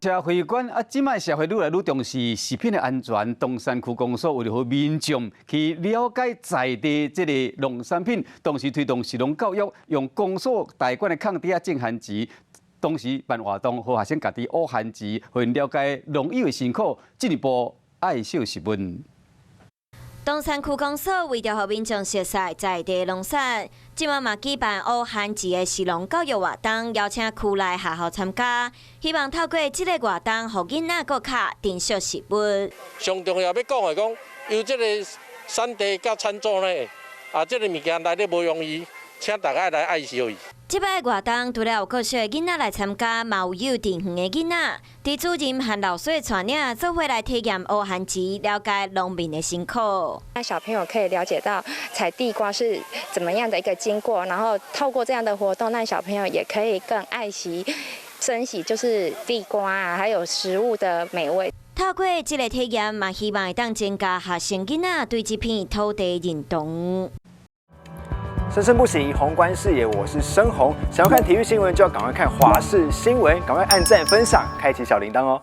社會觀啊，這擺社會愈來愈重視食品的安全。東山區公所為著予民眾去了解在地這个農產品，同時推動食農教育，用公所代管的空地仔種番薯，同時辦活動，予學生家己挖番薯，予𪜶了解農友的辛苦，進一步愛惜食物。東山區公所為著予民眾熟悉在地農產，這擺嘛舉辦挖番薯的食農教育活動，邀請區內學校參加，希望透過這个活動，予囡仔閣較珍惜食物。上重要欲講的講，由這个產地到餐桌呢，啊，這个物件來得無容易，請大家來愛惜伊。這擺活動除了有國小的囡仔來參加，嘛有幼稚園的囡仔，佇主任和老師帶領做伙來體驗挖番薯，了解農民的辛苦。讓小朋友可以了解到採地瓜是怎麼樣的一個經過，然後透過這樣的活動，讓小朋友也可以更愛惜、珍惜，就是地瓜啊，還有食物的美味。透過這个體驗，嘛希望會當增加學生囡仔對這片土地認同。生生不息，宏觀視野，我是申宏。想要看體育新聞，就要趕快看華視新聞，趕快按讚、分享，開啟小鈴鐺哦。